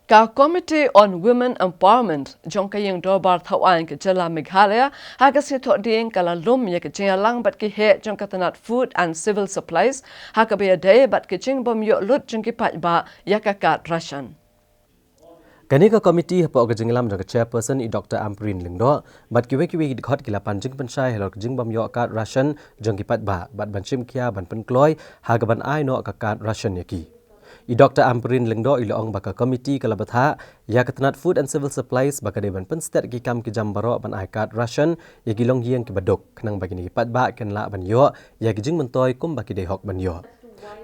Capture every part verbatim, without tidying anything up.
Ka Committee on Women Empowerment jong ka Ïing Dorbar Thawaiñ ka Jylla Meghalaya ha ka Sngi Thohdieng ka la lum ïa ka jingïalang bad ki heh jong ka tnat Food and Civil Supplies ha kaba ïadei bad ka jingbym ïoh lut jong ki paidbah ïa ka card ration. Kane ka committee hapoh ka jingïalam jong ka Chairperson i Doctor Ampareen Lyngdoh bad kiwei kiwei ki dkhot ki la pan jingpynshai halor ka jingbym ïoh card ration jong ki paidbah bad ban shim khia ban pynkloi ha kaban ai noh ka card ration ïa ki. I Doctor Ampareen Lyngdoh i la ong ba ka committee ka la bthah ïa ka tnat Food and Civil Supplies ba ka dei ban pynstet ki kam ki jam baroh ban ai card ration ïa ki longïing kiba duk khnang ba kine ki paidbah kin lah ban ïoh ïa ki jingmyntoi kumba ki dei hok ban ïoh.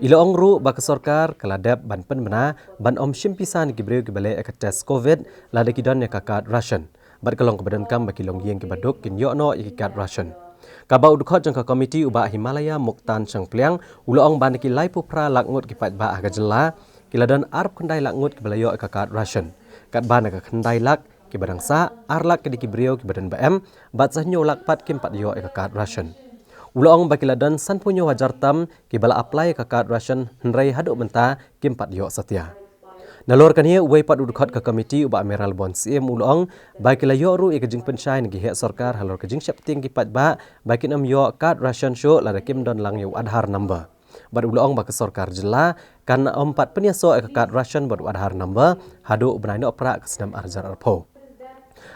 I la ong ruh ba ka sorkar ka la dep ban pynbna ban ym shim pisa na ki briew kiba leh ïa ka test covid lada ki don ïa ka card ration. Bad ka long kaba donkam ba ki longïing kiba duk kin ïoh noh ïa ki card ration. Kaba u dkhot jong ka committee u Bah Himalaya Muktan Shangpliang u la ong ba na ki laiphew phra lak ngut ki paidbah ha ka jylla ki la don arphew khyndai lak ngut kiba la ïoh ïa ka card ration. Katba na ka khyndai lak kiba dang sah, ar lak ki dei ki briew kiba don ba em bad sa hynñiew lak pat kim pat ïoh ïa ka card ration. U la ong ba ki la don sanphew hynñiew hajar tam kiba la apply ïa ka card ration hynrei haduh mynta kim pat ïoh satia. Nalor kane uwei pat u dkhot ka committee u Bah Mayralborn Syiem u la ong ba ki la ïoh ruh ïa ka jingpynshai na ki heh sorkar halor ka jingsheptieng ki paidbah ba kin ym ïoh card ration shuh lada kim don lang ïa u Aadhaar number. Bad u la ong ba ka sorkar jylla kan ym pat pynïasoh ïa ka card ration bad u Aadhaar number haduh u bnai Nohprah ka snem ar hajar arphew.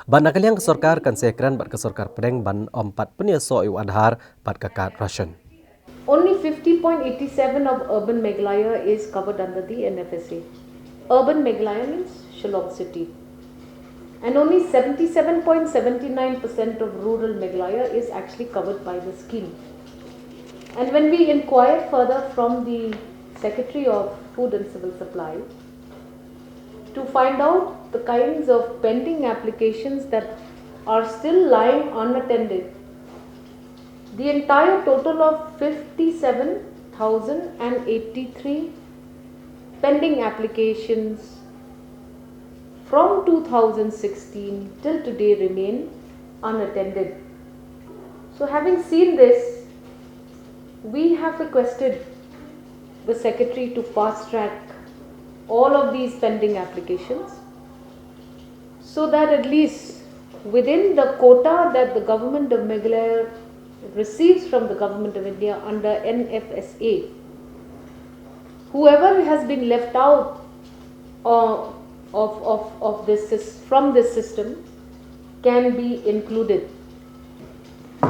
Bad na ka liang ka sorkar kan sa ïakren bad ka sorkar pdeng ban ym pat pynïasoh ïa u Aadhaar bad ka card ration. Only fifty point eight seven of urban Meghalaya is covered under the N F S A. Urban Meghalaya means Shillong city. And only seventy-seven point seven nine percent of rural Meghalaya is actually covered by the scheme. And when we inquire further from the Secretary of Food and Civil Supply to find out the kinds of pending applications that are still lying unattended, the entire total of fifty-seven thousand and eighty-three pending applications from two thousand sixteen till today remain unattended. So, having seen this, we have requested the Secretary to fast track all of these pending applications so that at least within the quota that the government of Meghalaya receives from the government of India under N F S A, whoever has been left out of, of, of, of this sys- from this system can be included,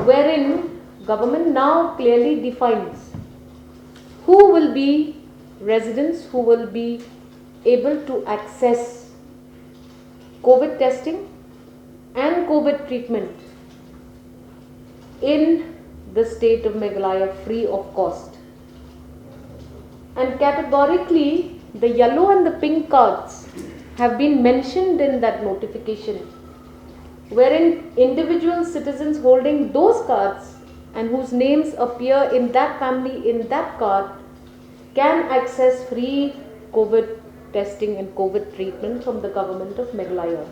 wherein government now clearly defines who will be residents who will be able to access COVID testing and COVID treatment in the state of Meghalaya free of cost. And categorically, the yellow and the pink cards have been mentioned in that notification, wherein individual citizens holding those cards and whose names appear in that family in that card can access free COVID testing and COVID treatment from the government of Meghalaya.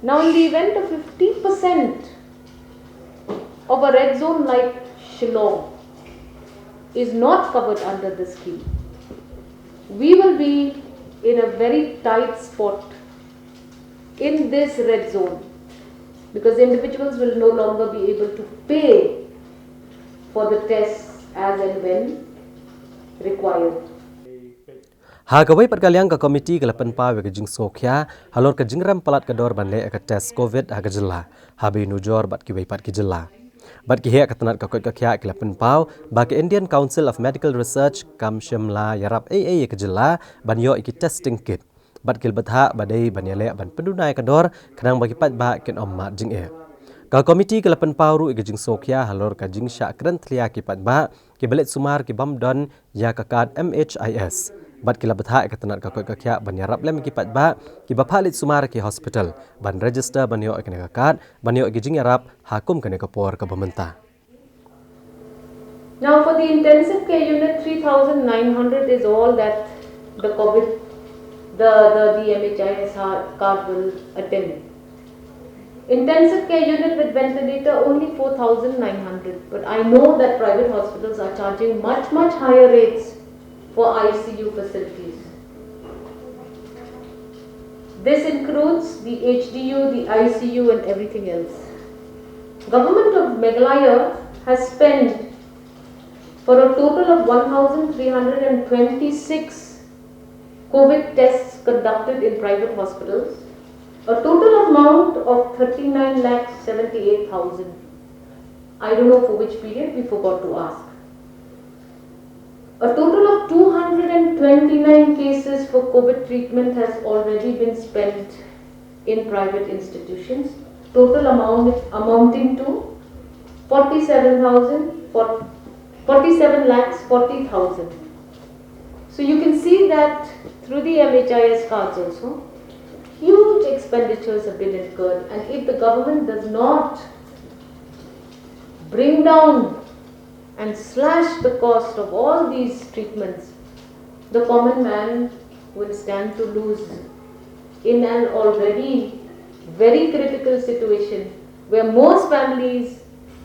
Now, in the event of fifty percent of a red zone like Shillong is not covered under the scheme, we will be in a very tight spot in this red zone because individuals will no longer be able to pay for the tests as and when required. Ha kawei pat ka liang ka committee ka la pynpaw ïa ka jingsngewkhia halor ka jingrem palat ka dor ban leh ïa ka test covid ha ka jylla, haba ïanujor bad kiwei pat ki jylla. Bad ki heh ka tnat ka koit ka khiah ki la pynpaw ba ka Indian Council of Medical Research kam shym la ïarap ei ei ïa ka jylla ban ïoh ïa ki testing kit. Bad ki la bthah ba dei ban ïaleh ban pynduna ïa ka dor khnang ba ki paidbah kin ym mad jingeh. Ka committee ka la pynpaw ruh ïa ka jingsngewkhia halor ka jingshah kren thlia ki paidbah kiba leit sumar ki bym don ïa ka kad M H I S. Bad ki la bthah ïa ka tnat ka koit ka khiah ban ïarap lem ïa ki paidbah kiba phah leit sumar ki hospital ban register ban ïoh ïa kane ka kad ban ïoh ïa ki jingïarap ha kum kane ka por kaba mynta. Now, for the intensive care unit, three thousand nine hundred is all that the COVID, the, the, the M H I S ha-, card will attend. Intensive care unit with ventilator, only four thousand nine hundred. But I know that private hospitals are charging much, much higher rates for I C U facilities. This includes the H D U, the I C U and everything else. Government of Meghalaya has spent for a total of one thousand three hundred and twenty-six COVID tests conducted in private hospitals, a total amount of thirty-nine lakh seventy-eight thousand. I don't know for which period, we forgot to ask. A total of two hundred and twenty-nine cases for COVID treatment has already been spent in private institutions, total amount amounting to forty-seven thousand, forty-seven lakhs forty thousand. So you can see that through the M H I S cards also, huge expenditures have been incurred, and if the government does not bring down and slash the cost of all these treatments, the common man will stand to lose in an already very critical situation where most families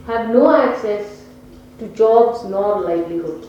have no access to jobs nor livelihood.